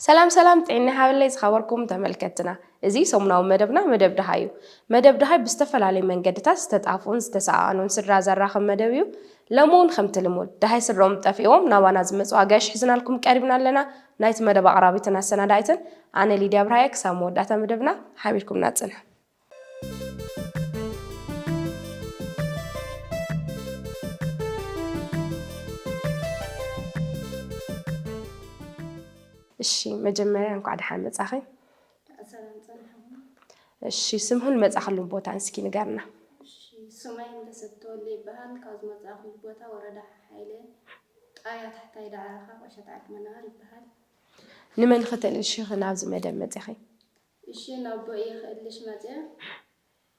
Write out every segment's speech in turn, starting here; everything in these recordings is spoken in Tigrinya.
ሰላም ሰላም፣ ጥዕና ይሃበለይ ዝኸበርኩም ተመልከትና። እዚ ሰሙናዊ መደብና መደብ ደሃይ እዩ። መደብ ደሃይ ብዝተፈላለዩ መንገድታት ዝተጣፍኡን ዝተሰኣኣኑን ስድራ ዘራኽብ መደብ እዩ። ሎሚ እውን ከምቲ ልሙድ ደሃይ ስድሮም ጠፊእዎም ናባና ዝመፁ ኣጋይሽ ሒዝናልኩም ቀሪብና ኣለና። ናይቲ መደብ ኣቕራቢትን ኣሰናዳኢትን ኣነ ሊድያ ብርሃየ። ክሳብ መወዳእታ መደብና ሓቢርኩምና ፅንሑ። እሺ፣ መጀመርያ እንኳዕ ደሓን መጻኺ። ሰላም ጸንሐኹም። እሺ፣ ስምህን መጻኽሉን ቦታን እስኪ ንገርና። እሺ፣ ሱማይ እንደሰብ ተወልደ ይበሃል። ካብ ዝመጻእኩሉ ቦታ ወረዳ ሓሓይለ ጣብያ ታሕታይ ዳዕሮ፣ ቆሸት ዓዲ መናሃር ይበሃል። ንመን ክተልእልሺ ኢኺ ናብዚ መደብ መጺኺ? እሺ፣ ናቦይ እየ ክእልሽ መጽየ።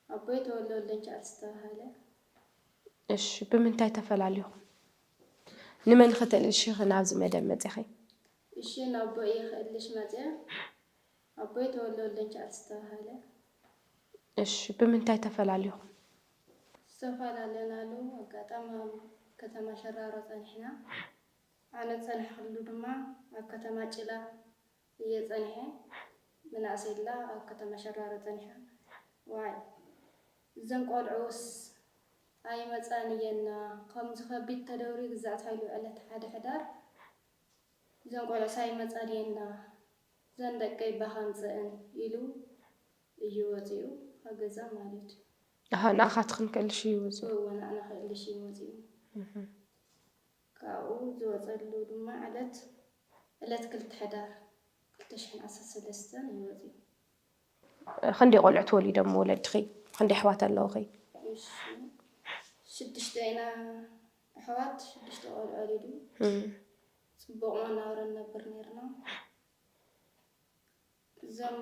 ኣቦይ ተወልደ ወልደንቻል ዝተባህለ። እሺ፣ ብምንታይ ተፈላሊኹም? ንመን ክተልእልሺ ኢኺ ናብዚ መደብ መጺኺ? እሺ፣ ናቦይ እየ ክእልሽ መጽየ። ኣቦይ ተወልደ ወልደንቻል ዝተባህለ። እሺ፣ ብምንታይ ተፈላሊኹም? ዝተፈላለናሉ ኣጋጣሚ ኣብ ከተማ ሸራሮ ጸኒሕና። ኣነ ዝጸናሕኩሉ ድማ ኣብ ከተማ ጭላ እየ ጸኒሐ። መናእሰይ ላ ኣብ ከተማ ሸራሮ ጸኒሐ። ዋይ፣ እዘን ቆልዑስ ኣይመጻን እየን፣ ከምዚ ከቢድ ተደብርዩ ግዛኣት ሃይሉ ዕለት ሓደ ሕዳር፣ እዘን ቆልዑስ ኣይመጻን እየን፣ እዘን ደቀይ እባ ከምጽእን ኢሉ እዩ ወጺኡ ካብ ገዛ ማለት እዩ። ኣሃ፣ ንኣኻትኽን ከልሽ እዩ ወጺኡ? እወ፣ ንኣና ከልሽ እዩ ወጺኡ። እህ። ካብኡ ዝወጸሉ ድማ ዕለት፣ ዕለት ክልተ ሕዳር ክልተ ሽሕን ዓሰርተ ሰለስተን እዩ ወጺኡ። ክንደይ ቆልዑ ተወሊዶም ወለድኺ? ክንደይ ኣሕዋት ኣለውኺ? እሺ፣ ሽዱሽተ ኢና ኣሕዋት፣ ሽዱሽተ ቆልዑ ወሊዱ። እም። ጽቡቕ መናብሮ ንነብር ነይርና። እዞም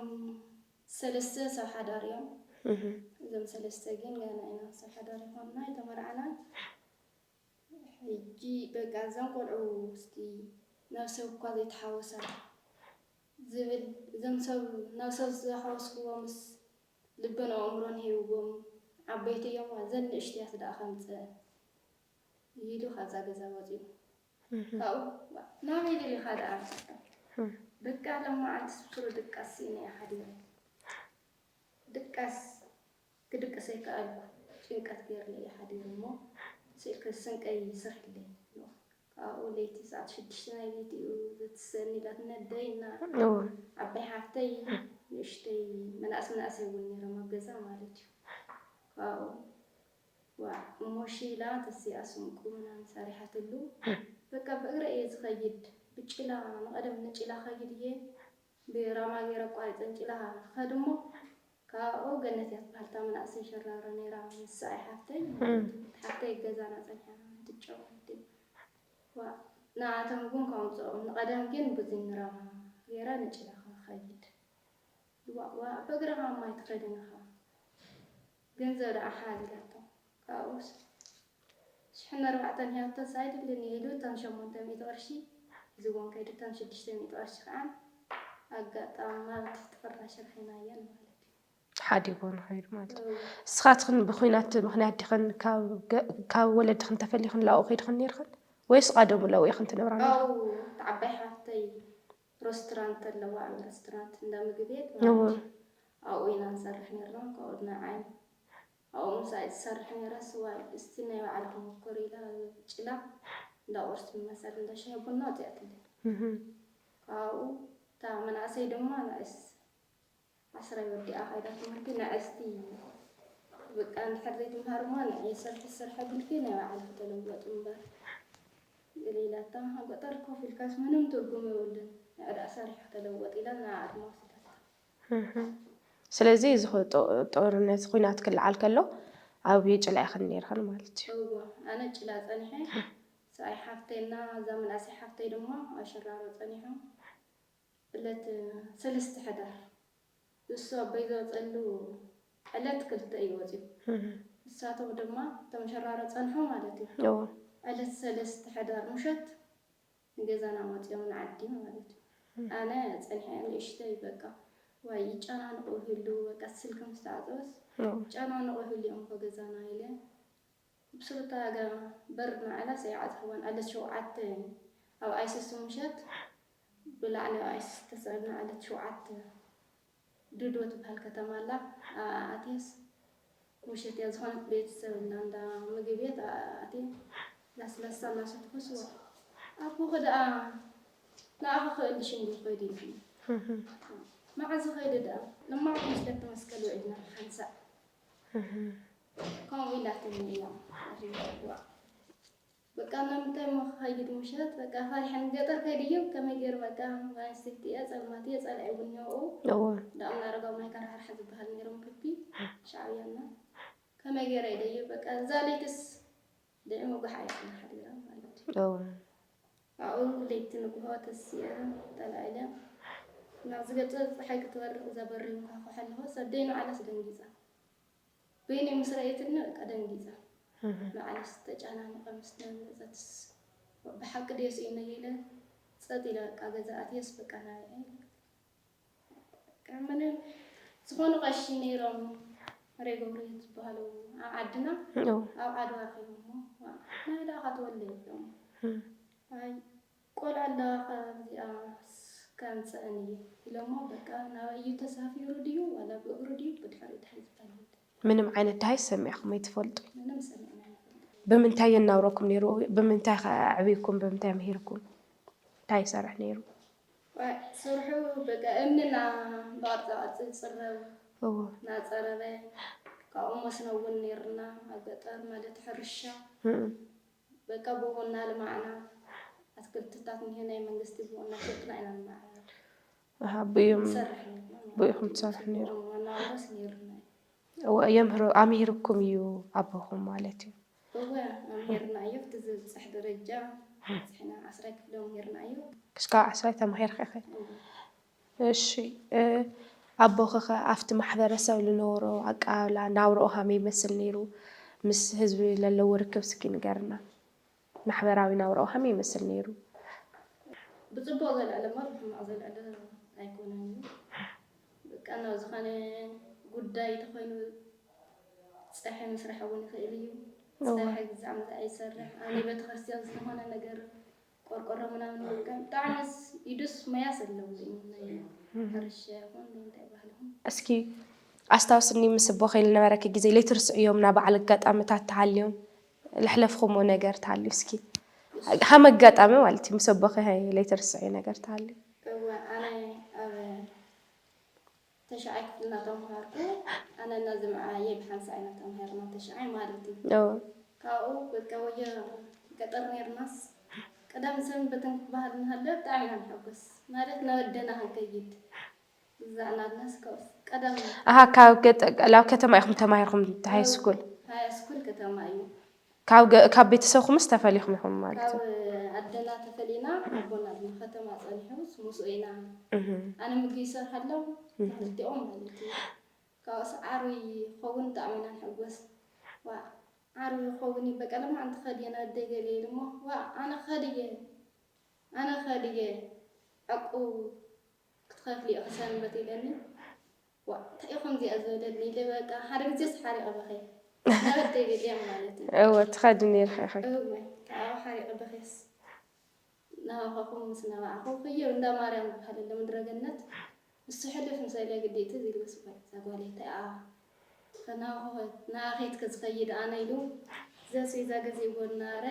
ሰለስተ ሰብ ሓዳር እዮም። እህ። እዞም ሰለስተ ግን ገና ኢና ሰብ ሓዳር ይኾንና፣ ኣይተመርዓናን። ሕጂ በቃ እዞም ቆልዑ እስቲ ናብ ሰብ እኳ ዘይተሓወሳ ዝብል፣ እዞም ሰብ ናብ ሰብ ዝሓወስክዎምስ ልብን ኣእምሮን ሂብዎም ዓበይቲ እዮም፣ እዘን ንእሽትያት ደኣ ከምፀ ኢሉ ካብዛ ገዛ ወፂኡ። እህ። ካብኡ ናበይ ደሊኻ ደኣ? እህ። በቃ ሎማዓንቲ ስፍሩ ድቃስ ስኢነ እየ ሓዲረ። ድቃስ ክድቅስ ኣይከኣልኩ፣ ጭንቀት ገይርለ እየ ሓዲረ እሞ፣ ስእልከ ስንቀይ ስርሕለይ። ካብኡ ለይቲ ሰዓት ሽዱሽተ ናይ ለይቲ እዩ ዘትስእኒ ኢላትኒ ኣደይ እና እወ። ዓባይ ሓፍተይ፣ ንእሽተይ መናእስ መናእሰይ እውን ነይሮም ኣብ ገዛ ማለት እዩ። ካብኡ ዋዕ እሞ ሺላ ተሲኣ ስንቁ ምናምን ሰሪሓትሉ። በቃ ብእግረ እየ ዝኸይድ፣ ብጭላ ንቐደም ንጭላ ኸይድ እየ። ብራማ ገይረ ኣቋሪፀ ንጭላ ኸድ እሞ ካብኡ ገነት እያ ትበሃል፣ እታ መናእሰይ ሸራሮ ነይራ፣ ንሳ እያ ሓፍተይ። እም። ሓፍተይ ገዛና ፀኒሓ ትጫወት። ዋ፣ ንኣቶም እውን ከምፅኦም፣ ንቐደም ግን ብዚ ንራማ ገይረ ንጭላ ክኸይድ። ዋ፣ ዋ፣ በእግርኻ እማ ኣይትኸድን ኢኻ። ገንዘብ ደኣ ሓዝ ኢላቶ። ካብኡስ ሽሕን ኣርባዕተን ሂባቶስ ኣይደልን እየ ኢሉ፣ እተን ሸሞንተ ሚእቲ ቅርሺ ሒዝወን ከይዱ፣ እተን ሽዱሽተ ሚእቲ ቅርሺ ከዓ ኣጋጣሚ ኣብ ትሕቲ ፍራሽ ረኺብናየን ማለት እዩ። ሓዲጎን ኸይዱ ማለት እዩ። እው። ንስኻትክን ብኹናት ምኽንያት ዲኽን ካብ ገ-፣ ካብ ወለድኽን ተፈሊኽን ላብኡ ኸይድኽን ነይርኽን? ወይስ ቀደሙ ላብኡ ኢኽን ትነብራ ነይርኽን? ኣው፣ እታ ዓባይ ሓፍተይ ሬስቶራንት ኣለዋ፣ ሬስቶራንት እንዳ ምግቢ ቤት ማለት እዎ። እዩ። ኣብኡ ኢና ንሰርሕ ነይርና፣ ካብኡ ንዓይ ኣብኡ ምሳይ ትሰርሕ ነይራ፣ ስዋ እስቲ ናይ ባዕልኪ ሞክሪ ኢላ፣ ጭላ እንዳ ቁርሲ መሰል እንዳ ሻሂ ቡና ኣውፂኣትለይ። እህ። ካብኡ እታ መናእሰይ ድማ ንዕስ ዓስራይ ወዲኣ ከይዳ ትምህርቲ፣ ንዕስቲ በቃ እንድሕር ዘይትምሃር እሞ ንዕይ ስርሒ ስርሒ ብልኪ ናይ ባዕልኪ ተለወጢ እምበር ኢላታ። ኣብ ገጠር ኮፍ ኢልካስ ምንም ትርጉም የብሉን፣ ንዕዳእ ሰሪሑ ተለወጥ ኢላ ንዓ ድማ ወሰዳታ። እህ። ስለዚ እዚ ኹ-፣ ጦ-፣ ጦርነት፣ ኹናት ክለዓል ከሎ ኣብ ጭላ ኢኽን ነይርኽን ማለት እዩ። እወ፣ ኣነ ጭላ ጸኒሐ፣ ሰብኣይ ሓፍተይና እዛ ምንኣሰይ ሓፍተይ ድማ ኣብ ሸራሮ ጸኒሖም። ዕለት ሰለስተ ሕዳር፣ ንሱ ኣቦይ ዝወጸሉ ዕለት ክልተ እዩ ወጺኡ። እህ። ንሳቶም ድማ እቶም ሸራሮ ጸንሑ ማለት እዩ። እወ። ዕለት ሰለስተ ሕዳር ምሸት ንገዛና መጺኦም ንዓዲ ማለት እዩ። እህ። ኣነ ጸኒሐ ንእሽተይ በቃ ዋይ ይጨናንቑ ይህሉ፣ በቃ ስልኪ ምስ ተዓጸወስ እዎ። ይጨናንቑ ይህሉ እዮም እኮ ገዛና ኢለ። ብስሩታ ገ-፣ በር ንዓላስ ኣይዓጽሕዋን፣ ኣለት ሸውዓተ ኣብ ኣይሲስ ምሸት ብላዕሊ ኣብ ኣይሲስ ተሰዕብና ኣለት ሸውዓተ ዱዶ ትበሃል ከተማ ኣላ። ኣብኣ ኣትየስ ምሸት እያ ዝኾነት ቤተሰብ እና እንዳ ምግቢ ቤት ኣብኣ ኣትየ ላስላሳ እናሰትኩስ ኣቦኺ ደኣ ንኣኺ ክእልሽ እንዲ ይኸይድ ኢልኒ። መዓዝ ይኸይድ ደኣ ንማዕት መስለት መስቀል ውዒልና ሓንሳእ ከምኡ ኢላትኒ እያ። በቃ እናምንታይ እሞ ክኸይድ ምሸት በቃ ፈሪሐን ገጠር ከይድዩ ከመይ ገይሩ በቃ ጓል ኣንስተይቲ እየ ጸልማት እየ ጸልዒ እውን እኒኦ እዎ ዳእምና ኣረጋዊ ማይ ከራሕራሕ ዝበሃል ነይሮም ክቢ ሻዕብያና ከመይ ገይረ ኢለዩ በቃ እዛ ለይትስ ድዒ ምጉሓ እያ ሓዲራ ማለት እዩ። እዎ ኣብኡ ለይቲ ንግሆ ተሲአ ተላኢለ ናብ ዝገጸ ፀሓይ ክትበርቕ እዛ በሪ እንኳ ኮሓለሆ ሰደይ ንዓላስ ደንጊፃ በይነይ ምስ ረኣየትኒ በቃ ደንጊፃ ንዓላስ ተጨናኒቐ ምስ ደንገፀትስ ብሓቂ ድየ ስኢነ ኢለ ጸጥ ኢለ በቃ ገዛ ኣትየስ በቃ ናብኣ ኢለ በቃ ምንም ዝኾኑ ቀሺ ነይሮም መሬ ገብርኤል ዝበሃሉ ኣብ ዓድና እዎ ኣብ ዓድዋ ከይዶሞ ናይ ደኣ ካትወለ ኢሎም ኣይ ቆልዓ ኣለዋ ካብዚኣ ከምፀአን እየ ኢሎሞ በቃ ናበይ እዩ ተሳፊሩ ድዩ ዋላ ብእግሩ ድዩ ብድሕሪኡ እንታይ ዝበሃል የለን ምንም ዓይነት ደሃይ ሰሚዕኹም ኣይትፈልጡ ምንም ሰሚዕና ኣይንፈልጥ ብምንታይ የናብረኩም ነይሩ ብምንታይ ከ ኣዕብይኩም ብምንታይ ምሂርኩም እንታይ ይሰርሕ ነይሩ ስርሑ በቃ እምኒ ና ብቅርፃ ቅርፂ ዝፅረብ እዎ ናፀረበ ካብኡ መስኖ እውን ነይርና ኣብ ገጠር ማለት ሕርሻ እም። በቃ ብኡ እናልማዕና ኣትክልትታት እኒሀ ናይ መንግስቲ ብኡ እናሸጥና ኢና ንመዓራር ኣሃ፣ ብኡም ንሰርሕ ነርና ማለት ብኡኹም እዩ። ትሰርሑ ነይሩ ጽቡቕ መነባብሮስ ነይርና እዩ። እወ የምህሮ ኣምሂርኩም እዩ ኣቦኹም ማለት እዩ እወ ኣምሂርና እዩ እቲ ዝብፅሕ ደረጃ በፂሕና ዓስራይ ክፍሊ ኣምሂርና እዩ ክስካብ ዓስራይ ተማሂርካ ኢኺ እወ እሺ እ፣ ኣቦኺ ኸ ኣብቲ ማሕበረሰብ ዝነበሮ ኣቀባብላ ናብራኡ ኸመይ ይመስል ነይሩ? ምስ ህዝቢ ለለዎ ርክብ እስኪ ንገርና። ማሕበራዊ ናብራኡ ኸመይ ይመስል ነይሩ? ብፅቡቕ ዘልዕል እምበር ብሕማቕ ዘልዕል ኣይኮነን እዩ። በቃ ናብ ዝኾነ ጉዳይ ተኾይኑ ፀሐ ምስራሕ እውን ይኽእል እዩ። እወ። ፀሐ ግዛዕ ምዛዕ ይሰርሕ። ኣነ ቤተክርስትያን ዝኾነ ነገር ቆርቆሮ ምናምን ምርካብ ብጣዕሚ ስ- ኢዱስ መያስ ኣለዎ እዩ ናይ ሕርሻ ይኹን ናይ እንታይ ባህሊ ይኹን እስኪ ኣስታውስኒ ምስ ኣቦኺ ዝነበረኪ ግዜ ዘይትርስዕዮም ናይ በዓል ኣጋጣምታት ተሃልዮም ለሕለፍኹሞ ነገር ተሃልዩ እስኪ ሃም ኣጋጣሚ ማለት እዩ ምስ ኣቦኺ ዘይትርስዕዮ ነገር ተሃልዩ እወ ኣነ ኣብ ተሽዓይ ክፍሊ እናተምሃርኩ ኣነና ዝምዓየ ብሓንሳእ ኢና ተምሃርና ተሽዓይ ማለት እዩ እዎ ካብኡ በቃ ወዮ ገጠር ነርናስ ቀዳም ሰንበትን ክበሃል እናሃለ ብጣዕሚ ኢና ንሐጎስ ማለት ናብ ኣደና ክንከይድ ግዛዕናልናስ ካብኡስ ቀዳም ኣሃ ካብ ገጠ ናብ ከተማ ኢኹም ተማሂርኩም ሃይ ስኩል ሃይ ስኩል ከተማ እዩ ካብ ገ- ካብ ቤተሰብኩምስ ተፈሊኹም ኢኹም ማለት ካብ እዩ ኣደና ተፈሊና ኣቦና ድማ ከተማ ፀኒሑ ምስኡ ኢና እህ፣ ኣነ ምግቢ ይሰርሓሎም ክልቲኦም ማለት እዩ ካብኡስ ዓርቢ ክኸውን ብጣዕሚ ኢና ንሕጎስ ዋ ዓርቢ ክኸውን እዩ በቃ ለማዓንቲ ክኸድ እየ ናብ ኣደይ ገለ ኢሉ እሞ ዋ ኣነ ክኸድ እየ ኣነ ክኸድ እየ ዕቁብ ክትኸፍሊ ኢኺ ሰንበት ኢለኒ ዋ እንታይ እዩ ከምዚኣ ዝበለኒ ኢለ በቃ ሓደ ግዜስ ሓሪቐ በኸየ ናብ ኣደይ ገለ ማለት እዩ እወ ትኸዲ ነርካ ኢኺ እወ ካብኡ ሓሪቐ በኸየስ ናባኻኹም ምስ ነባዕኹ ክየው እንዳ ማርያም ዝበሃል ኣሎ ምድረ ገነት ንሱ ሕልፍ ምስ በለ ግዴቲ እዚ ልበስ እዛ ጓለይ እንታይ ኣዋ ከናባኹ ናባኺ ከይድ ኣነ ኢሉ እዚ ኣስቤዛ ገዚእዎ እናበረ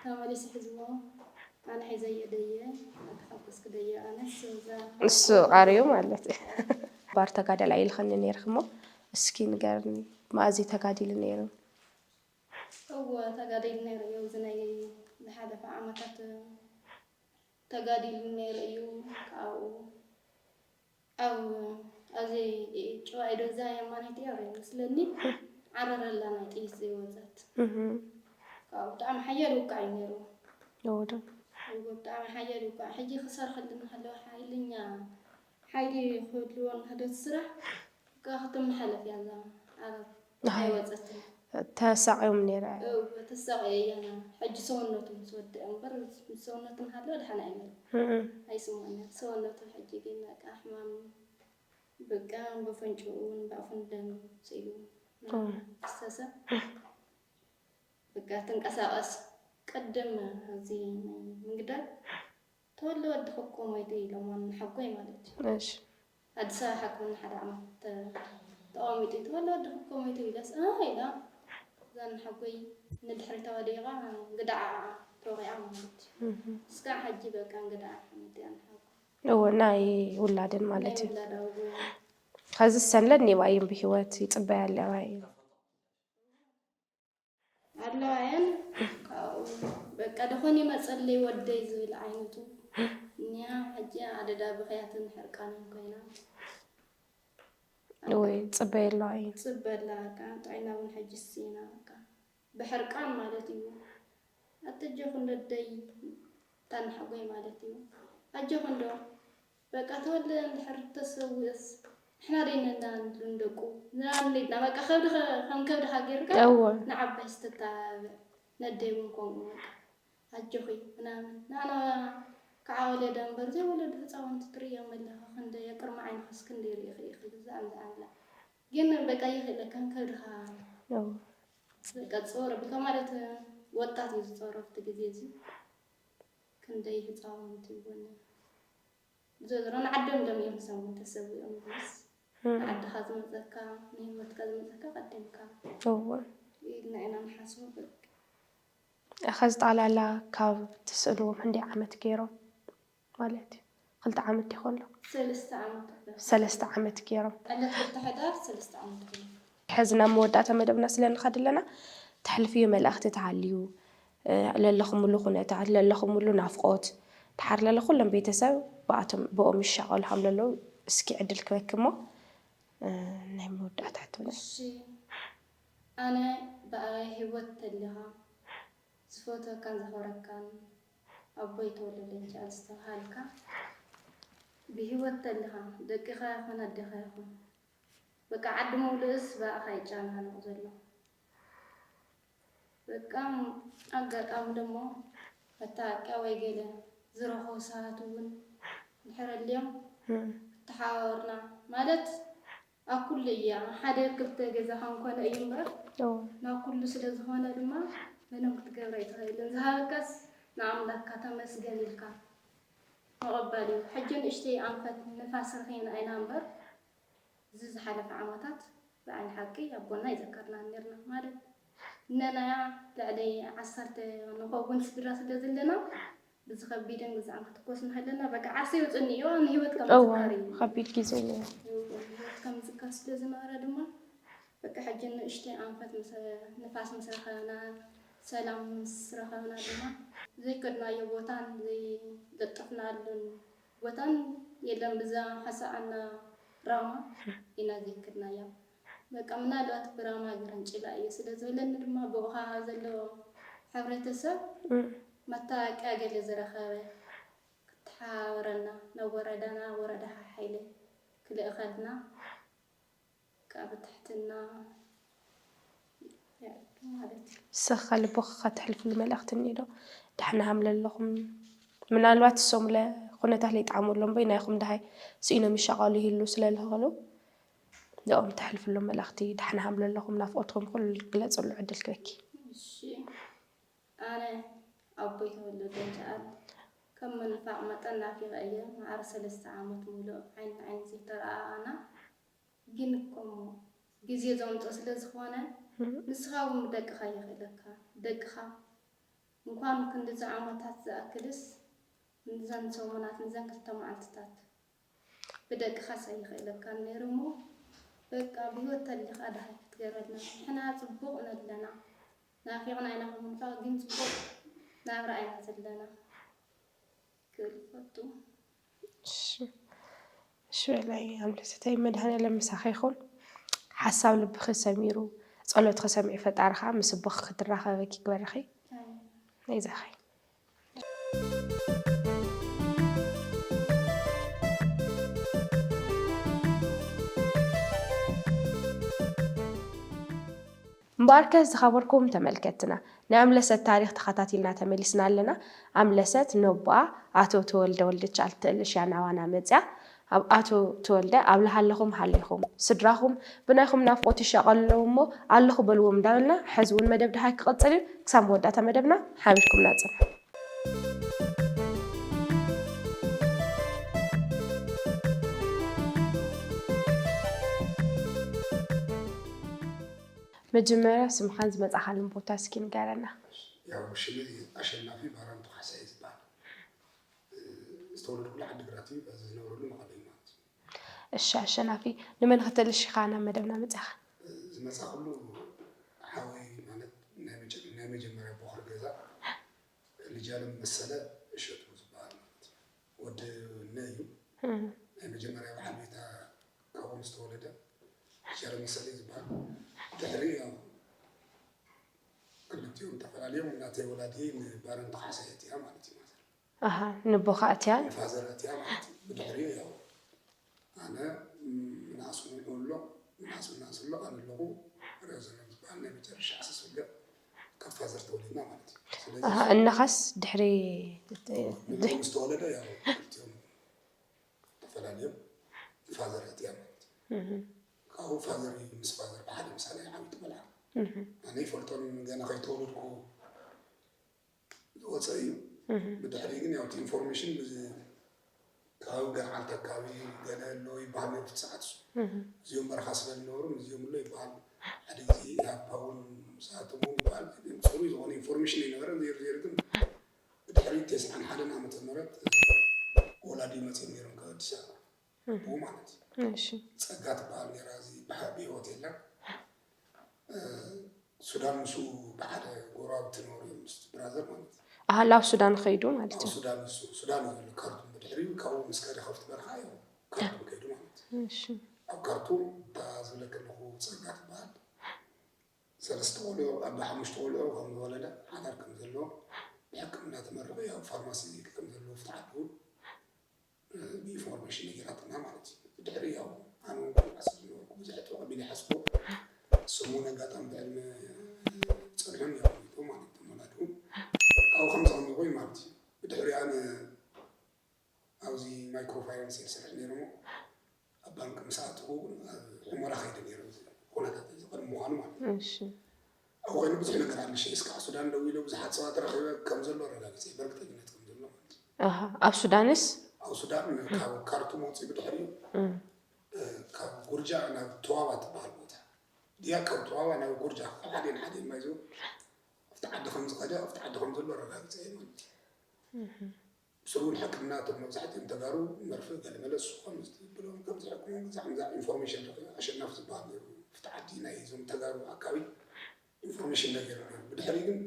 ተመሊሱ ሒዝዎ ኣነ ሒዘዮ ደየ እናተሓጎስኩ ደየ ኣነ እሱ እዛ እሱ ቃርዩ ማለት እዩ ባር ተጋዳላይ ኢልኸኒ ነይርኪ እሞ እስኪ ንገርኒ መኣዚ ተጋዲሉ ነይሩ እወ ተጋዲሉ ነይሩ እዩ። እዚ ናይ ዝሓለፈ ዓመታት ተጋዲሉ ነይሩ እዩ። ካብኡ ኣብ ኣብዚ ጭዋ ኢዶ እዛ የማነይቲ እያ ይመስለኒ ዓረር ኣላ ናይ ጥይት ዘይወፀት። እህ፣ ካብኡ ብጣዕሚ ሓያል ውቃዕ እዩ ነይሩ። እዎ ዶ እወ ብጣዕሚ ሓያል ውቃዕ ሕጂ ክሰርሐሉ እናሃለወ ሓይልኛ ሓይሊ ክህልዎ እናሃለወ እቲ ስራሕ በቃ ክትመሓለፍ እያ እዛ ዓረር ኣሃ። ኣይወፀትን። ተሳቕዮም ነይረ እወ ተሳቕየ እያ ሕጂ ሰውነቱ ምስ ወድአ እምበር ምስ ሰውነቱ እናሃለወ ደሓን ኣይበል እህ፣ ኣይስምዖን ሰውነቱ ሕጂ ግን በቃ ሕማም በቃ በፈንጭኡ ንባፉን ደም ስኢሉ ኦ። ፈሰሰ። በቃ ትንቀሳቐስ ቅድም እዚ ናይ ምግዳል ተወልደ ወድኺ እኮ ሞይቱ ኢሎማ ንሓጎይ ማለት እዩ። እሺ ኣዲስ ኣበባ ሓክምና ሓደ ዓመት ተ- ተቐሚጡ እዩ። ተወልደ ወድኺ እኮ ሞይቱ ኢለስ እ ኢላ እዛ ንሓጎይ ንድሕሪት ኣወዲቓ ግዳዓ ተወቒዓ ማለት እዩ። እህ። እስካ ሕጂ በቃ ግዳዓ ሓሚድ እያ ንሓጎይ እዎ ናይ ውላደን ማለት ናይ እዩ። ውላድ ኣውጎ ኸዚ ሰንለድ ኔባይን ብህይወት ይጽበያ ኣለዋ እዩ። ኣለዋየን ካብኡ በቃ ደኾን ይመፀለይ ወደይ ዝብል ዓይነቱ እኒያ። ሕጂ ኣደዳ ብኽያትን ሕርቃንን ኮይና ወይ ጽበየ ኣለዋ እዩ። ጽበላ በቃ ጥዕና እውን ሕጂ ስኢና በቃ ብሕርቃን ማለት እዩ። ኣተጀኹ ነደይ ታንሓጎይ ማለት እዩ። ኣጀኹ እንዶ በቃ ተወልደ እንድሕር ተሰዊእስ ንሕና ደይነና ንድን ደቁ ንናን ሌድና በቃ ከብድኻ ከም ከብድኻ ጌርካ እወ ንዓባይ ስተታብዕ ነደይ እውን ከምኡ በቃ ኣጆኺ ምናምን ንኣና ከዓ ወለደ እምበር ዘይወለዱ ህፃውንቲ ትርእዮም ኣለኻ ክንደይ ኣብ ቅድሚ ዓይንኻስ ክንደይ ርኢኺ ኢኺ ዝኣም ዝኣምላ ግን በቃ ይኽእለካ ከም ከብድኻ እወ በቃ ዝፀወረ ብልካ ማለት ወጣት እዩ ዝፀወረ ኣብቲ ግዜ እዚ ክንደይ ህፃውንቲ እውን ዝዘዝሮ ንዓዶም ሎም እዮም ሰሙ ተሰዊኦም ብስ ንዓድኻ ዝመፀካ ንህይወትካ ዝመፀካ ቀደምካ እወ ኢልና ኢና ንሓስቦ በቃ ኸዚ ጠቕላላ ካብ ትስእንዎም ክንደይ ዓመት ገይሮም ማለት እዩ? ክልተ ዓመት ይኾሎ ሰለስተ ዓመት ኣሎ ሰለስተ ዓመት ገይሮም። ዕለት ክልተ ሕዳር ሰለስተ ዓመት ኣሎ ሕዚ ናብ መወዳእታ መደብና ስለ ንኸድ ኣለና ተሕልፍዮ መልእኽቲ ተሃልዩ ለለኹምሉ ኩነታት ለለኹምሉ ናፍቆት ተሓር ለለ ኩሎም ቤተሰብ ብኣቶም ብኦም ይሻቐሉ ሃም ለለዉ እስኪ ዕድል ክበኪ እሞ ናይ መወዳእታ ሕቶና እሺ ኣነ ብኣይ ህይወት ተሊኻ ዝፈትወካን ዘኽብረካን ኣቦይ ተወለደ ሚካኤል ዝተባሃልካ ብህይወት ተሊኻ ደቅኻ ይኹን ኣዴኻ ይኹን በቃ ዓዲ ምውልእስ ብኣኻ ይጨናነቕ ዘሎ በቃ ኣጋጣሚ ደሞ መታወቂያ ወይ ገለ ዝረኸቡ ሰባት እውን ድሕር ኣልዮም ተሓባበርና ማለት ኣብ ኩሉ እያ ሓደ ክልተ ገዛ ከንኮነ እዩ እምበር ናብ ኩሉ ስለ ዝኾነ ድማ ምንም ክትገብራ ኣይትኽእልን ዝሃበካስ ንኣምላክካ ተመስገን ኢልካ ምቕባል እዩ ሕጂ ንእሽተይ ኣንፈት ንፋስ ረኺብና ኢና እምበር እዚ ዝሓለፈ ዓመታት ብዓይኒ ሓቂ ኣቦና ይዘከርና ነርና ማለት እነናያ ልዕሊ ዓሰርተ ንኸውን ስድራ ስለ ዘለና ብዝኸቢድን ግዛዕን ክትኮስ ንሃለና በቃ ዓርሰ ይውፅኒ እዩ ንህይወት ከም እዋ ዝካር እዩ ከቢድ ግዜ እዩ። ህይወት ከም ዝካር ስለ ዝነበረ ድማ በቃ ሕጂ ንእሽተይ ኣንፈት ምስ ንፋስ ምስ ረኸብና ሰላም ምስ ረኸብና ድማ ዘይከድናዮ ቦታን ዘይለጠፍናሉን ቦታን የለን ብዛ ሓሳኣና ራማ ኢና ዘይከድናያ በቃ ምናልባት ብራማ ግርንጭላ እዩ ስለ ዝበለኒ ድማ ብኡኻ ዘሎ ሕብረተሰብ መታወቂያ ገለ ዝረኸበ ክተሓባበረና ናብ ወረዳና ወረዳ ሓሓይለ ክልእኸልና ካብ ትሕትና ይዕዱ ማለት እዩ። ስኻ ልቦኻ ከተሕልፍሉ መልእኽቲ እኒዶ? ዳሕና ሃም ለለኹም ምናልባት እሶም ለ ኩነታት ለይጣዕሙ ኣሎ እምበይ ናይኹም ድሃይ ስኢኖም ይሻቐሉ ይህሉ ስለ ልኽእሉ ንኦም ተሕልፍሎም መልእኽቲ ዳሕና ሃም ለለኹም ናፍቆትኩም ኩሉ ግለፅሉ ዕድል ክበኪ። እሺ ኣነ ኣቦይ ተወልደ ገብረኣብ ከም ምንፋቕ መጠን ናፊቐ እየ። መዓር ሰለስተ ዓመት ሙሉእ ዓይኒ ንዓይኒ ዘይተረኣኣና ግን እኮ እሞ ግዜ ዘምፅኦ ስለ ዝኾነ ንስኻ እውን ብደቅኻ የኽእለካ። ደቅኻ እንኳን ክንድዚ ዓመታት ዝኣክልስ ንዘን ሰሙናት ንዘን ክልተ መዓልትታት ብደቅኻስ ኣይኽእለካን ነይሩ እሞ በቃ ብህይወት ተሊኻ ደሃይ ክትገረልና ንሕና ፅቡቕ ነለና ናፊቕና ኢና ከምንፋቕ ግን ፅቡቕ ናብራ ኢና ዘለና ክብል ይፈቱ። እሺ በላይ ኣምለሰተይ መድሃኒኣለም ምሳኺ ይኹን። ሓሳብ ልብኺ ሰሚሩ ጸሎትኺ ሰሚዑ ፈጣሪ ኸዓ ምስ ኣቦኺ ክትራኸበኪ ይግበርኺ። ኣይዞኺ። እምበኣርከ ዝኸበርኩም ተመልከትትና ናይ ኣምለሰት ታሪኽ ተኸታቲልና ተመሊስና ኣለና። ኣምለሰት ነቦኣ ኣቶ ተወልደ ወልደቻል ትእልሽ እያ ናባና መፅያ። ኣብ ኣቶ ተወልደ ኣብ ለሃለኹም ሃሊኹም ስድራኹም ብናይኹም ናፍቆት ይሻቐሉ ኣለዉ እሞ ኣለኹ በልዎም እንዳበልና፣ ሕዚ እውን መደብ ደሃይ ክቕጽል እዩ። ክሳብ መወዳእታ መደብና ሓቢርኩምና ጽንሑ። መጀመርያ ስምኻን ዝመጻኻሉን ቦታ እስኪ ንገረና። ያው ሽመይ ኣሸናፊ ባራንቱ ካሕሳይ ዝበሃል። ዝተወለድኩሉ ዓዲግራት እዩ፣ ዝነብረሉ መቐለ እዩ ማለት እዩ። እሺ ኣሸናፊ፣ ንመን ከተልሽኻ ናብ መደብና መጻኻ? ዝመጻኹሉ ሓወይ ማለት ናይ መጀ- ናይ መጀመርያ ቦኽሪ ገዛ ልጃለም መሰለ እሸቱ ዝበሃል ማለት እዩ። ወዲ እነ እዩ። ናይ መጀመርያ በዓል ቤታ ካብኡ ምስ ተወለደ ልጃለም መሰለ እዩ ዝበሃል። ድሕሪ ያው ክልቲኦም ተፈላለዮም ናተይ ወላዲ ንባረንቱ ካሕሳይ እቲኣ ማለት እዩ ማለት እዩ። ኣሃ፣ ንቦኻ እትያ? ፋዘር እቲኣ ማለት እዩ። ብድሕሪኡ ያው ኣነ ምናእስ ንዑ ኣሎ ምናእስ ምናእስ ኣሎ ኣነ ኣለኹ። ረዘነ ዝበሃል ናይ መጨረሻ ዓሰርተ ሰገል ካብ ፋዘር ተወሊድና ማለት እዩ። ስለዚ ኣሃ፣ እነኻስ ድሕሪ ንዑ ምስ ተወለደ ያው ክልቲኦም ተፈላለዮም ንፋዘር እቲኣ ማለት እዩ። ካብኡ ፋዘር እዩ ምስ ፋዘር ብሓደ ምሳና ዓብይቲ ቆልዓ ኣነ ይፈልጦን ገና ከይተወለድኩ ዝወፀ እዩ። ብድሕሪ ግን ያው እቲ ኢንፎርሜሽን ብዚ ከባቢ ገርዓልታ ኣካባቢ ገለ ኣሎ ይበሃል ነይሩ እቲ ሰዓት እሱ። እዚኦም በረኻ ስለ ዝነበሩ እዚኦም ኣሎ ይበሃል። ሓደ ግዜ ኢህኣፓ እውን ምስኣቶም እውን ይበሃል። ግን ፅሩይ ዝኾነ ኢንፎርሜሽን ኣይነበረን። ዜሩ ዜሩ ግን ብድሕሪ ተስዓን ሓደን ዓመተ ምህረት ወላዲ መፅኦም ነይሮም ካብ ኣዲስ ኣበባ ብኡ ማለት እዩ። እሺ ፀጋ ትበሃል ነይራ እዚ ብሓ- ብህይወት የላን። ሱዳን ምስኡ ብሓደ ጎረባብቲ ነበሩ እዮም ምስቲ ብራዘር ማለት እዩ። ኣሃ፣ ናብ ሱዳን ኸይዱ ማለት ኣብ እዩ። ሱዳን ንሱ ሱዳን እዩ ዘሎ ካርቱም ብድሕሪኡ ካብኡ ምስ ከደ ከብቲ በረኻ እዩ ካርቱም ከይዱ ማለት እዩ። እሺ ኣብ ካርቱም እታ ዝብለክ ኣለኹ ፀጋ ትበሃል ሰለስተ ቆልዑ ኣብ ሓሙሽተ ቆልዑ ከም ዝወለደ ሓዳር ከም ዘለዎ ብሕክምና ተመሪቑ ያው ፋርማሲ ከም ዘለዎ ፍትሓት እውን ብኢንፎርሜሽን ነጊራትና ማለት እዩ። ድሕሪ ያው ኣነ እውን ቆልዓ ስለ ዝነበርኩ ብዙሕ ጥቕም ኢለ ይሓስቦ ስሙን ኣጋጣሚ ብዕድመ ፀንሖም እዮም ሞይቶም ማለት እዮም ወላድኡ ካብኡ ከም ዝቐመ ኮይኑ ማለት እዩ። ብድሕሪ ኣነ ኣብዚ ማይክሮ ፋይናንስ እየ ዝሰርሕ ነይረ እሞ ኣብ ባንክ ምስ ኣተኹ እውን ኣብ ሑመራ ከይደ ነይረ እዚ ኩነታት እዚ ቅድሚ ምዃኑ ማለት እዩ። እሺ ኣብኡ ኮይኑ ብዙሕ ነገር ኣለሽ እስካዕ ሱዳን ደው ኢለ ብዙሓት ሰባት ረኺበ ከም ዘሎ ኣረጋጊፀ በእርግጠኝነት ከም ዘሎ ማለት እዩ። ኣሃ፣ ኣብ ሱዳንስ? ኣብ ሱዳን ካብ ካርቱም ወፂኡ ብድሕሪኡ ካብ ጉርጃ ናብ ተዋባ ትበሃል ቦታ ድያ ካብ ተዋባ ናብ ጉርጃ ካብ ሓደ ንሓደ ማይ ዝብል ኣብቲ ዓዲ ከም ዝኸደ ኣብቲ ዓዲ ከም ዘሎ ኣረጋጊፀ እየ ማለት እዩ። ብስሩ እውን ሕክምና እቶም መብዛሕትኦም ተጋሩ መርፍእ ገለመለ እሱ ከም ዝብሎም ከም ዝሕክሞም ግዛዕ ምዛዕ ኢንፎርሜሽን ረኺበ ኣሸናፊ ዝበሃል ነይሩ ኣብቲ ዓዲ ናይ እዞም ተጋሩ ኣካቢ ኢንፎርሜሽን ነጊሩ ነይሩ ብድሕሪ ግን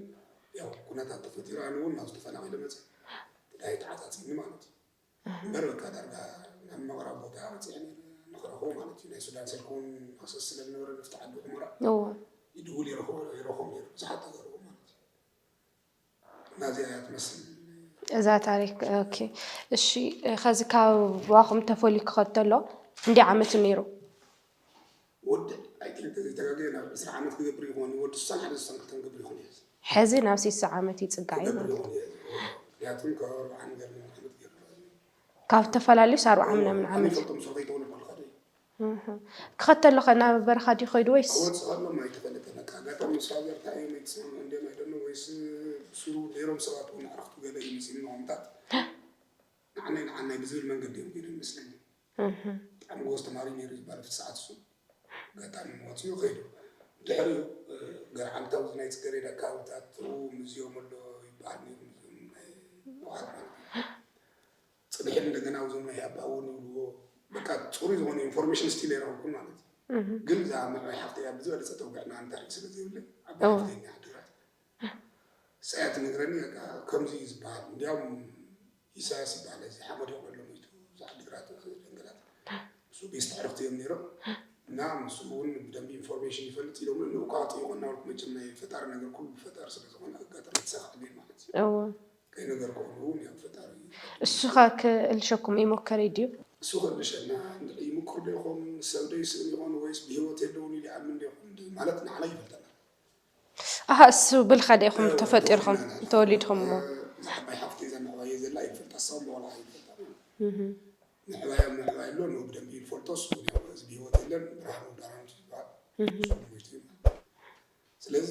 ያው ኩነታት ተፈጢሩ ኣነ እውን ናብ ዝተፈናቒለ መፅእ ትግራይ ተዓፃፂኒ ማለት እዩ እምበር በቃ ዳርጋ ናብ መቕረብ ቦታ በፂሐ ነይረ ንክረኽቦ ማለት እዩ ናይ ሱዳን ስልኪ እውን ኣክሰስ ስለ ዝነበረ ንፍቲ ዓዲ ሑመራ እዎ ይድውል ይረኽቦ ይረኽቦ ነይሩ ብዙሓት ተጋሩ ማለት እዩ ናዚኣ እያ ትመስል እዛ ታሪክ ኦኬ እሺ ኸዚ ካባኹም ተፈልዩ ክኸድ ተሎ እንዲ ዓመት ነይሩ ወዲ ኣይትልተ ዘይተጋገየ ናብ ዕስራ ዓመት ክገብር ይኾን ወዲ ስሳን ሓደ ስሳን ክልተን ክገብር ይኾን እየ ሕዚ ናብ ስሳ ዓመት ይፅጋዕ እዩ ክገብር ማለት እዩ ይኾን እየ ምክንያቱም ካብ ኣርባዓን ገርኒ ዓመት ገይሩ ካብ ተፈላለዩስ ኣርባዓ ምናምን ዓመት ይፈልጦም ሰው ከይተወለድኩ ልኸደ ክኸተሎ ኸ ናብ በረኻ ድዩ ኸይዱ ወይስ ክወፅእ ከሎ ኣይተፈለጠን በቃ ኣጋጣሚ ምስ ፋዘር እንታይ እዮም ኣይተስማምዑ እንዲዮም ኣይደኖ ወይስ ብስሩ ነይሮም ሰባት እውን ኣዕርኽቱ ገለ እዩ መሲሉ ንኾምታት ንዓናይ ንዓናይ ብዝብል መንገዲ እዮም ገይሩ ይመስለኒ ብጣዕሚ ጎበዝ ተማሪ ነይሩ ይባል ኣብቲ ሰዓት እሱ ኣጋጣሚ ወፂኡ ከይዱ ድሕሪኡ ገርዓልታ ኣብዚ ናይ ፅገሬዳ ከባብታት ሩ ምዝዮም ኣሎ ይበሃል ነይሩ እዞም ናይ ህወሓት ማለት እዩ ፅንሕል እንደገና እዞም ናይ ኣባ እውን ይብልዎ በቃ ፅሩይ ዝኾነ ኢንፎርሜሽን ስቲል ኣይረኸብኩን ማለት እዩ ግን እዛ ምዕባይ ሓፍተይ ኣብ ዝበለፀ ተውግዕና ኣንታሪክ ስለ ዘይብለይ ኣባ ሓፍተይ ናይ ዓድግራት ንሳያ ትነግረኒ በቃ ከምዚ እዩ ዝበሃል እንዲያውም ኢሳያስ ይበሃል እዚ ሓመድ ይቑሎ ሞይቱ እዚ ዓድግራት ደንገላት ንሱ ቤስት ዕረፍቲ እዮም ነይሮም እና ንሱ እውን ብደንቢ ኢንፎርሜሽን ይፈልጥ ኢሎም ንእኳ ጥይቆ እናበልኩ መቸም ናይ ፈጣሪ ነገር ኩሉ ብፈጣሪ ስለ ዝኾነ ኣጋጣሚ ተሳኻዕለይ ማለት እዩ እዎ ከይነገርኩ ከለዉ እውን ያው ፈጣሪ እሱኻ ክእልሸኩም ይሞከረ ድዩ እሱ ከልሸና እንድዒ ይምክሩ ዶ ይኾኑ ሰብ ዶ ይስእን ይኾኑ ወይስ ብህይወት የለውን ኢሉ ይኣምን ዶ ይኾኑ ማለት ንዓና ይፈልጠና ኣሃ እሱ ብልካ ዲኹም ተፈጢርኩም ተወሊድኩም እሞ እዛ ሓባይ ሓፍቲ እዛ እናዕባየ ዘላ ይፈልጣ እሳውን ብቆልዓ ይፈልጣ ምሕባዮም ምሕባይ ኣሎ፣ ንኡ ብደንቢ ይፈልጦ፣ እሱ ግን ያው እዚ ብህይወት የለን፣ ብርሃኑ ባራንቱ ዝበሃል። እሱ ሞይቱ እዩ። ስለዚ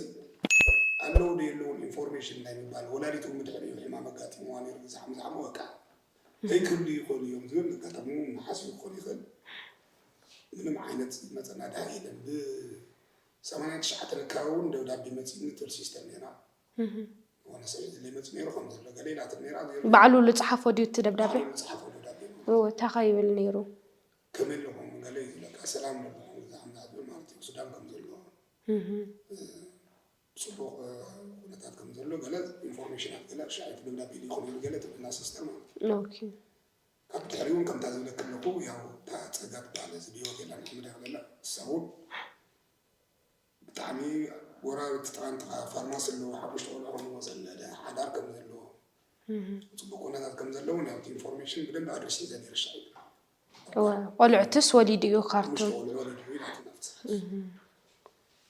ኣለዉ ዶ የለውን ኢንፎርሜሽን ናይ ምባል፣ ወላዲት እውን ብድሕሪኡ ሕማም ኣጋጢምዋ ነይሩ፣ ዝሓም ዝሓሙ በቃ ዘይክህሉ ይኽእሉ እዮም ዝብል ኣጋጣሚ እውን ሓስቡ ክኾን ይኽእል። ምንም ዓይነት መጸናድያ የለን። ብ89 ኣካባቢ እውን ደብዳቤ መጺእኒ ትብል ሲስተር ነይራ። ዝኾነ ሰብ እዩ ዝለይ መጺእ ነይሩ ከም ዘሎ ገለ ኢላትን ነይራ። ባዕሉ ዝጸሓፎ ድዩ እቲ ደብዳቤ? ባዕሉ ዝጸሓፎ ደብዳቤ ማለት እዩ። እወ፣ እንታይ ከ ይብል ነይሩ? ከመይ ኣለኹም ገለ እዩ ዝብለካ፣ ሰላም ኣለኹም፣ እዛ ከምዛ ዝብል ማለት እዩ። ሱዳን ከም ዘሎ፣ እ፣ ጽቡቕ፣ እ፣ ኩነታት ከም ዘሎ ገለ ኢንፎርሜሽናት ገለ፣ ሻ-፣ ደብዳቤ ይኹን ገለ ትብለና ሲስተር ማለት እዩ። ኦኬ። ካብ ድሕሪኡ እውን ከምታ ዝብለክ ኣለኹ፣ ያው እታ ጸጋ ትበሃል፣ እዚ ብህይወት የላን፣ ሓመዳ ክለላ፣ እሳ እውን ብጣዕሚ ወራር እቲ ጥቓ ንጥቓ ፋርማሲ ኣለዎ፣ ሓሙሽተ ቆልዑ ከምዎ ዘለደ፣ ሓዳር ከም ዘለዎ፣ ጽቡቕ ኩነታት ከም ዘለውን ያው እቲ ኢንፎርሜሽን ብደንብ ኣድረስ ሒዘ ነይረ ሻዕ። እወ፣ ቆልዑትስ ወሊዱ እዩ ሓሙሽተ ካርቱም። ቆልዑ ወሊዱ እዩ ኢላትና ፍትሕ።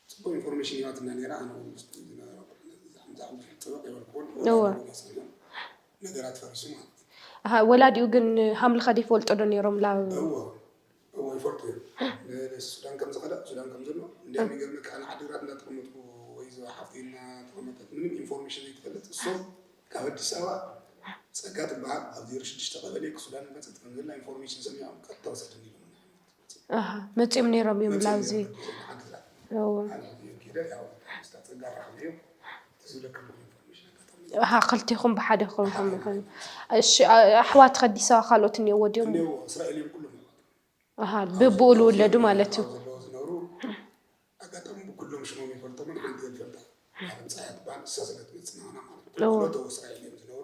ጽቡቕ ኢንፎርሜሽን ሂባትና ነይራ። ኣነ እውን ምስቲ ዝነበረ ቆልዑ ነዚ ዛዕባ ብዙሕ ጥብቕ የበልኩዎን እወ። ወላዲኡ ገይጸልዮም ነገራት ፈሪሱ ማለት እዩ። ኣሃ፣ ወላዲኡ ግን ሃምልኸ ይፈልጡ ዶ ነይሮም ላብ? እወ፣ እወ፣ ይፈልጡ እዮም። ን-፣ ሱዳን ከም ዝኸደ፣ ሱዳን ከም ዘሎ። እንዲያም ይገርመካ፣ ኣነ ዓዲግራት እንዳተቐመጥኩ ወይ እዛ ሓፍተይ እናተቐመጠት ምንም ኢንፎርሜሽን ዘይትፈልጥ፣ እሶም ካብ ኣዲስ ኣበባ ጸጋ ትበሃል፣ ኣብ ዜሮ ሽዱሽተ ቀበሌ ክሱዳን መጸት ከም ዘላ ኢንፎርሜሽን ሰሚዖም ቀጥታ ወሰደኒ ኢሎም። ኣሃ፣ መጺኦም ነይሮም እዮም መጺኦም ላብዚ። ነይሮም ዓዲግራት። እወ። ኣነ ሕዚ እዮም ከይደ፣ ያው ምስታ ጸጋ ራኸብዮም፣ ትዝብለካ ኢንፎርሜሽን ኣጋጣሚ። ኣሃ፣ ክልቴኹም ብሓደ ኮንኩም ብሓደ። ኢኹም። እሺ፣ ኣ-፣ ኣሕዋት ከዲስ ኣበባ ካልኦት እኒኦዎ ድዮም? እኒኦዎ፣ እስራኤል እዮም ኩሎም። ኣሃ፣ ብብኡ ዝውለዱ ማለት እዩ። ዘለዉ ዝነብሩ ኣጋጣሚ ብኩሎም ሽሞም ይፈልጦምን ሓንቲ እየ ዝፈልጣ። ኣለምፀሃይ እያ ትበሃል፣ ንሳ ስለ ትመፅእ ናባና ማለት እዩ። እወ። ኩለተው እስራኤል እዮም ዝነብሩ።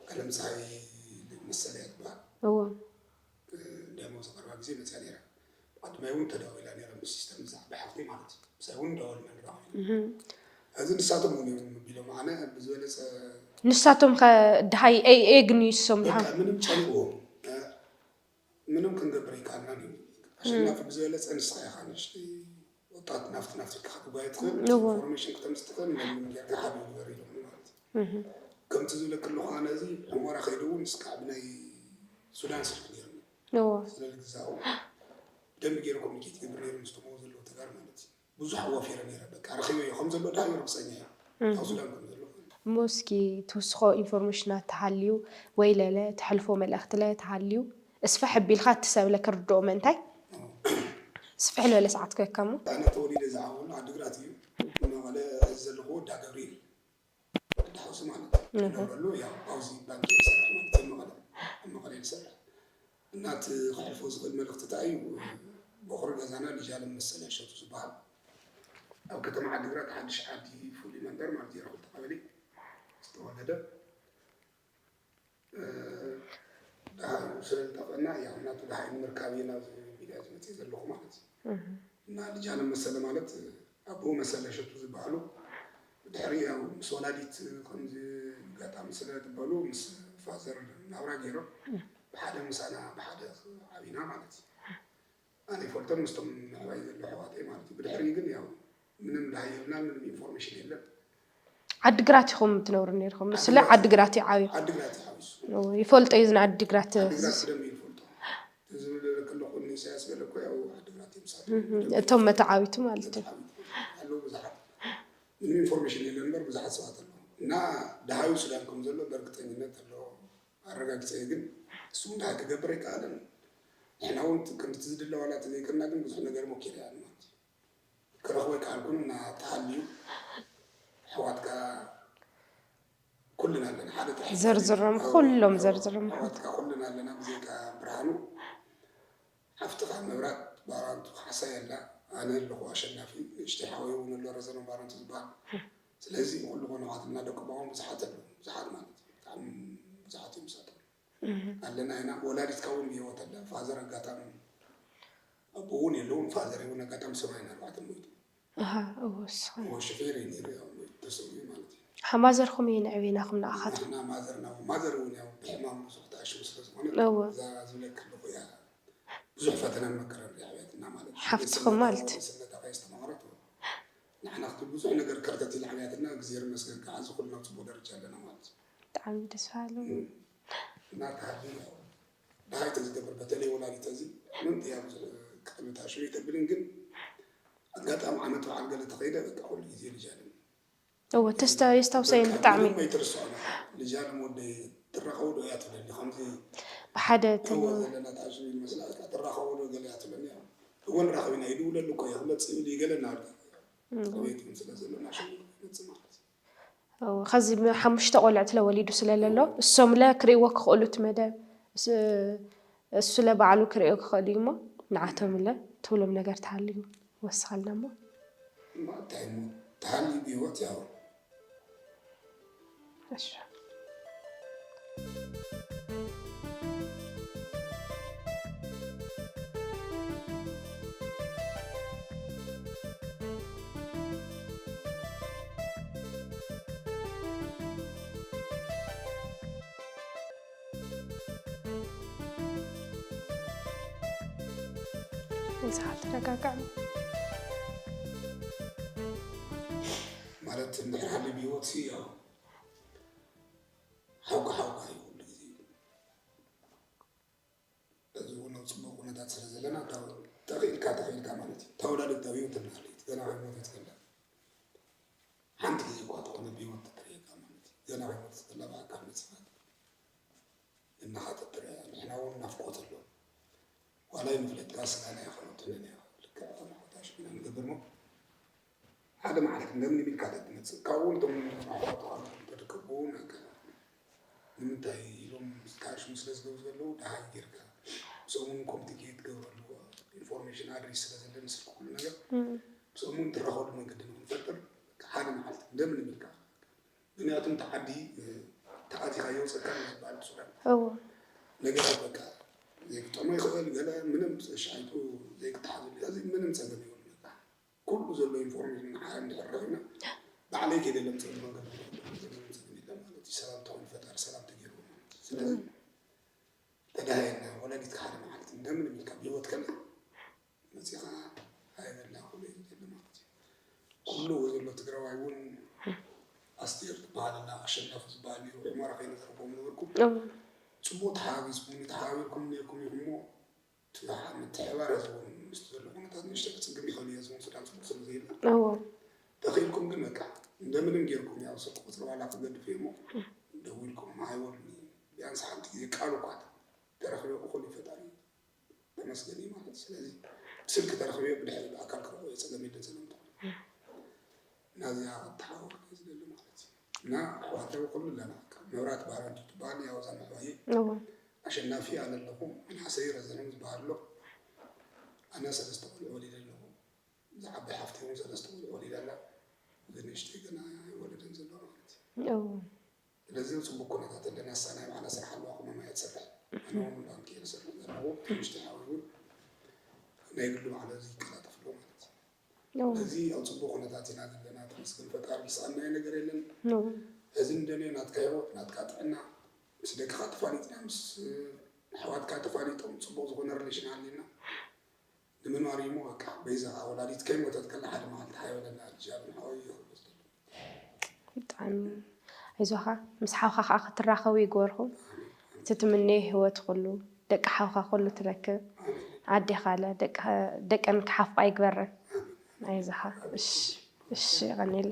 ኣለምፀሃይ መሰለ እያ ትበሃል። እወ። እ፣ እንዲያውም ኣብዚ ቀረባ ግዜ መፅያ ነይራ። ብቐዳማይ እውን ተደዋዊላ ነይራ ምስ ሲስተር፣ ምስ ዓባይ ሓፍተይ ማለት እዩ። ምሳይ እውን ደወል መን ረኸቡ። እህ። እዚ ንሳቶም እውን እዮም ቢሎም፣ ኣነ ብዝበለፀ ንሳቶም ከ ድሃይ ኤ-፣ ኤግ ኒውሶም በቃ ድሃ? ምንም ጨንቅዎም። እ፣ ምንም ክንገብር ኣይከኣልናን እዩ። ኣሸናፊ ብዝበለፀ ንስኻ ኢኻ ንእሽተይ ወጣት ናፍቲ ናፍቲ ኢልካ ክትጓየ ትኽእል፣ እዎ። ኢንፎርሜሽን ክተምፅእ ትኽእል፣ እንደምን ጌርካ ሓቢኡ ግበር ኢሎምኒ ማለት እዩ። እህ። ከምቲ ዝብለኪ ኣለኹ ኣነ እዚ ሑመራ ከይዱ እውን እስካዕ ብናይ ሱዳን ስልኪ ነይሩኒ። እዎ። ስለዚ ግዛኡ ብደንቢ ገይሩ ኮሚኒኬት ይገብር ነይሩ ምስ ተምዎ ዘለዎ ተጋር ማለት እዩ። ብዙሕ ኣዋፊረ ነይረ፣ በቃ ረኺበዮ ከም ዘሎ ደሃዩ ርግፀኛ እየ። እህ። ኣብ ሱዳን ከም ዘሎ። እሞ እስኪ ትውስኾ ኢንፎርሜሽናት ተሃልዩ ወይ ለለ ተሕልፎ መልእኽቲ ለ ተሃልዩ እስፍሕ ኣቢልካ እቲ ሰብ ለ ክርድኦ ምእንታይ? ስፍሕ ዝበለ ሰዓት ክህበካ እሞ። ኣነ ተወሊደ ዝዓበኹሉ ዓዲግራት እዩ። መቐለ እዚ ዘለኹ ወዳ ገብርኤል ወዳ ሓውሲ ማለት እዩ። እህ። ዝነብረሉ ያው ኣብዚ ባንክ ይሰርሕ ማለት እዩ፣ መቐለ። ኣብ መቐለ ይሰርሕ። እና እቲ ከሕልፎ ዝኽእል መልእኽቲ እንታይ እዩ? በኹሪ ገዛና ልጃለም መሰለ እሸቱ ዝበሃል ኣብ ከተማ ዓዲግራት ሓድሽ ዓዲ ፍሉይ መንደር ማለት እዩ፣ ክልተ ቀበሌ ዝተወለደ፣ እ፣ ደሃዩ ስለ ዝጠፍአና፣ ያው ናቱ ደሃዩ ንምርካብ እየ ናብዚ ሚድያ ዝመፅእ ዘለኹ ማለት እዩ። እህ። እና ልጃለም መሰለ ማለት ኣቦኡ መሰለ እሸቱ ዝበሃሉ፣ ብድሕሪ ያው ምስ ወላዲት ከምዚ ኣጋጣሚ ስለ ዝበሉ ምስ ፋዘር ናብራ ገይሮም ብሓደ ምሳና ብሓደ ዓቢና ማለት እዩ። ኣነ ይፈልጦም ምስቶም ምዕባይ ዘሎ ኣሕዋተይ ማለት እዩ። ብድሕሪ ግን ያው ምንም ደሃይ የብልና፣ ምንም ኢንፎርሜሽን የለን። ዓዲግራት ኢኹም ትነብሩ ነይርኩም? ስለ ዓዲግራት። ዓዲግራት እዩ ዓብዩ። ዓዲግራት እዩ ዓብዩ። ኦ፣ ይፈልጦ እዩ ዝን ዓዲግራት። ዓዲግራት ብደንብ ይፈልጦ። ዝብል ከለኹ ንኢሳያስ ገለ እኮ ያው ዓዲግራት እዮም ሳት። እህ፣ እቶም መተዓቢቱ ማለት እዩ። መተዓቢቱ ኣለዉ ብዙሓት። ምንም ኢንፎርሜሽን የለን እምበር ብዙሓት ሰባት ኣለዉ። እና ደሃዩ ሱዳን ከም ዘሎ በእርግጠኝነት ኣሎ ኣረጋግጸ እየ። ግን እሱ እውን ደሃይ ክገብር ኣይከኣለን። ንሕና እውን ከምቲ ዝድለ ዋላ ተዘይከና ግን ብዙሕ ነገር ሞኪረ እያ ማለት እዩ። ክረኽቦ ኣይከኣልኩን እና ተሃልዩ ኣሕዋትካ ኩልና ኣለና። ሓደ ጥራሕ ዘርዝሮም፣ ኣዎ፣ ኩሎም ኣዎ፣ ዘርዝሮም። ኣሕዋትካ ኩልና ኣለና። ብዘይካ ብርሃኑ ሓፍትኻ መብራት ባራንቱ ካሕሳይ ኣላ፣ ኣነ ኣለኹ ኣሸናፊ፣ ንእሽተይ ሓወይ እውን ኣሎ ረዘኖ ባራንቱ ዝበሃል። ስለዚ ኩሉ ኮነ ኣሕዋትና ደቂ ባኦም ብዙሓት ኣለዉ፣ ብዙሓት ማለት እዩ። ብጣዕሚ ብዙሓት እዮም ዝሳተፉ። እህ። ኣለና ኢና። ወላዲትካ እውን ብህይወት ኣላ። ፋዘር ኣጋጣሚ ኣቦ እውን የለውን። ፋዘር እውን ኣጋጣሚ ሰማንያን ኣርባዕተን ሞይቱ። ኣሃ፣ እወ፣ ንስኻ። እወ፣ ሾፌር እዩ ነይሩ፣ ያው ሞይቱ ተሰዊኡ ማለት እዩ። ኣሃ፣ ማዘርኩም እየን ኣዕቢናኩም ንኣኻትኩም? ንሕና ማዘርና፣ ማዘር እውን ያው ብሕማም ብዙሕ ተኣሽሙ ስለ ዝኾነ፣ እወ። እዛ ዝብለካ ኣለኹ እያ። ብዙሕ ፈተናን መከራን እያ ኣዕብያትና ማለት እዩ። ሓፍትኹም ማለት? ንስነታ ከየስተማቕረት፣ ንሕና ክትብል ብዙሕ ነገር ከርተት ኢላ ኣዕብያትና፣ እግዚኣብሔር ይመስገን፣ ከዓ እዚ ኩልና ኣብ ፅቡቕ ደረጃ ኣለና ማለት እዩ። ብጣዕሚ ደስ በሃሊ። እም። እና ተሃልዩ ያው ደሃይ ተዝገብር በተለይ ወላዲት እዚ ምንት እያ ብዙሕ ክጥምት ኣሽሙ ይተብልን ግን ኣጋጣሚ ዓመት በዓል ገለ ተኸይደ በቃ ኩሉ ግዜ ልጃለም እወ ተስታ የስታውሰየን ብጣዕሚ ኣይትርስዖ ልጃለም ወደይ ትራኸቡ ዶ እያ ትብለኒ ከምዚ ብሓደ እወ ዘለና ተኣሽሙ ይመስላ በቃ ትራኸቡ ዶ ገለ እያ ትብለኒ እወ ንራኸብ ኢና ይድውለሉ እኮ እየ ክመፅእ ይብል ይገለና ኣሎ ቤት ስለ ዘለና ሽሙ ይመፅእ ማለት እዩ ከዚ ሓሙሽተ ቆልዕት ለወሊዱ ስለለሎ እሶም ለ ክርእይዎ ክኽእሉ እቲ መደብ እሱ ለ ባዕሉ ክርእዮ ክኽእል እዩ እሞ ንዓቶም ለ ትብሎም ነገር ተሃልዩ ወስኸልና እሞ እንታይ ሞ ተሃልዩ ብህይወት ያው እሺ ንስኻ ተረጋጋዕ ማለት እንድሕር ሃልዩ ብህይወት ሲ ያው ሓውካ ሓውካ እዩ ኩሉ ግዜ እዚ እውን ኣብ ፅቡቅ ኩነታት ስለ ዘለና ተኽኢልካ ተኽኢልካ ማለት እዩ ተወዳደት ኣብ ህይወት እናሃለይት ገና ከይሞተት ከላ ሓንቲ ግዜ እኳ ተኾነ ብህይወት ተትርእየካ ማለት እዩ ገና ከይሞተት ከላ ብኣካል መፅኻ እናኻተት ትርአ ንሕና እውን ናፍቆት ኣሎ ዋላ ይንፍለጥካ ስጋና ይኸኖትንን ልክዕ ተማቆጣሽ ኢና ንገብር ሞ ሓደ መዓልቲ እንደምን ኢልካ ተትመፅእ ካብኡ እቶም ኣሕዋት ተድከቡ ነካ ንምንታይ ኢሎም ካሽ ምስለ ዝገብሩ ዘለዉ ደሃይ ጌርካ ምስኦም እውን ኮሚኒኬት ትገብረሉ ኢንፎርሜሽን ኣድሬስ ስለ ዘለኒ ስልኪ ኩሉ ነገር ምስኦም እውን ትራኸሉ መንገዲ ንክንፈጥር ሓደ መዓልቲ እንደምን ኢልካ ምክንያቱ እቲ ዓዲ ተኣቲኻ የውፅእካ ዝበሃል ሱዳን እዎ ነገራት በቃ ዘይግጠሞ ይኽእል ገለ ምንም ሻይጡ ዘይግተሓዘሉ እዚ ምንም ፀገም የብሉ በቃ ኩሉ ዘሎ ኢንፎርሜሽን ንዓና እንድሕር ረኺብና ባዕለይ ከይደ ለምፀሉ መንገዲ የለን ማለት እዩ ሰላም ተኾይኑ ፈጣሪ ሰላም ተገይርዎ ማለት እዩ ስለዚ ተዳሃየና ወለዲትካ ሓደ መዓልቲ እንደምንም ኢልካ ብሂወት ከላ መፂኻ ሃይበልና ኩሉ እዩ ዘሎ ማለት እዩ። ኩሉ ዘሎ ትግራዋይ እውን ኣስቴር ትበሃል ኣላ ኣሸናፊ ዝበሃል ነይሩ ዑመራ ከይነገርኩም ነበርኩም። ፅቡቅ ተሓጋጊዝኩም ተሓባቢርኩም ነይርኩም ኢኹም እሞ እቲ ምትሕብባር እዚ እውን ምስቲ ዘሎ ኩነታት ንእሽተይ ክፅግም ይኽእል እዩ እዚ እውን ሱዳን ፅቡቅ ስለ ዘየለ እዎ ተኽኢልኩም ግን በቃ እንደምንም ጌርኩም ያው ስልኪ ቁፅሪ ዋላ ክገድፍ እየ እሞ ደዊልኩም ሃይወሉኒ ቢያንስ ሓንቲ ግዜ ቃል እኳ ተረኺበ እኹል እዩ ፈጣሪ ተመስገን እዩ ማለት እዩ። ስለዚ ብስልኪ ተረኺበ ብድሕሪ ብኣካል ክረኽቦ እየ ጸገም የለን ሰለምታ ናዚኣ ክተሓወር እየ ዝደሊ ማለት እዩ። እና ኣሕዋተይ ኩሉ ኣለና መብራት ባረንቱ ትበሃል ያው እዛ መሕዋየ ኣሸናፊ ኣነ ኣለኹ መናእሰይ ረዘኖም ዝበሃል ኣሎ ኣነ ሰለስተ ቆልዑ ወሊደ ኣለኹ ዝዓበይ ሓፍተይ እውን ሰለስተ ቆልዑ ወሊዳ ኣላ እዚ ንእሽተይ ገና ኣይወለደን ዘሎ ማለት እዩ። ስለዚ ኣብ ፅቡቅ ኩነታት ኣለና እሳ ናይ ባዕላ ስራሕ ኣለዋ ከማን እያ ትሰርሕ ኣነ እውን ባንኪ እየ ዝሰርሕ ዘለኹ ትንሽቲ ሓወይ እውን ናይ ግሉ ባዕሉ እዚ ይቀላጠፍ ኣሎ ማለት እዩ ስለዚ ኣብ ፅቡቅ ኩነታት ኢና ዘለና ተመስገን ፈጣሪ ዝሰኣናዮ ነገር የለን ሕዚ ንደልዮ ናትካ ሂወት ናትካ ጥዕና ምስ ደቅኻ ተፋሊጥና ምስ ኣሕዋትካ ተፋሊጦም ፅቡቅ ዝኾነ ሪሌሽን ሃልዩና ንምንባር እዩ እሞ በቃ በይዛኻ ወላዲት ከይሞተት ከላ ሓደ መዓልቲ ሓይበለና ልጃ ብንሓወይ ይኽብር ዘሎ ብጣዕሚ ኣይዞኻ ምስ ሓውኻ ከዓ ክትራኸቡ ይግበርኩም እቲ ትምነዮ ህይወት ኩሉ ደቂ ሓውኻ ኩሉ ትረክብ ኣዴኻለ ደቀን ክሓፍቋ ይግበረን ኣይዞኻ እሺ እሺ ቀኒል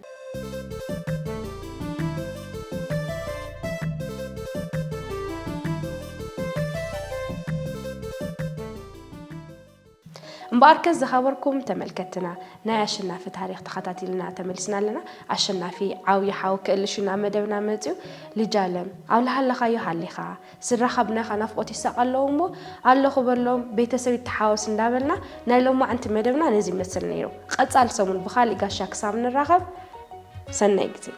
እምበኣርከስ ዝኸበርኩም ተመልከትና ናይ ኣሸናፊ ታሪኽ ተኸታቲልና ተመሊስና ኣለና። ኣሸናፊ ዓብዪ ሓው ክእልሽ ናብ መደብና መፂኡ። ልጃለም ኣብ ልሃለኻዮ ሃሊኻ ስድራኻ ብናኻ ናፍቆት ይሳቐ ኣለዉ እሞ ኣለኹ በሎም ቤተሰብ ይተሓወስ እንዳበልና ናይ ሎማዕንቲ መደብና ነዚ ይመስል ነይሩ። ቐፃሊ ሰሙን ብኻሊእ ጋሻ ክሳብ ንራኸብ ሰናይ ግዜ።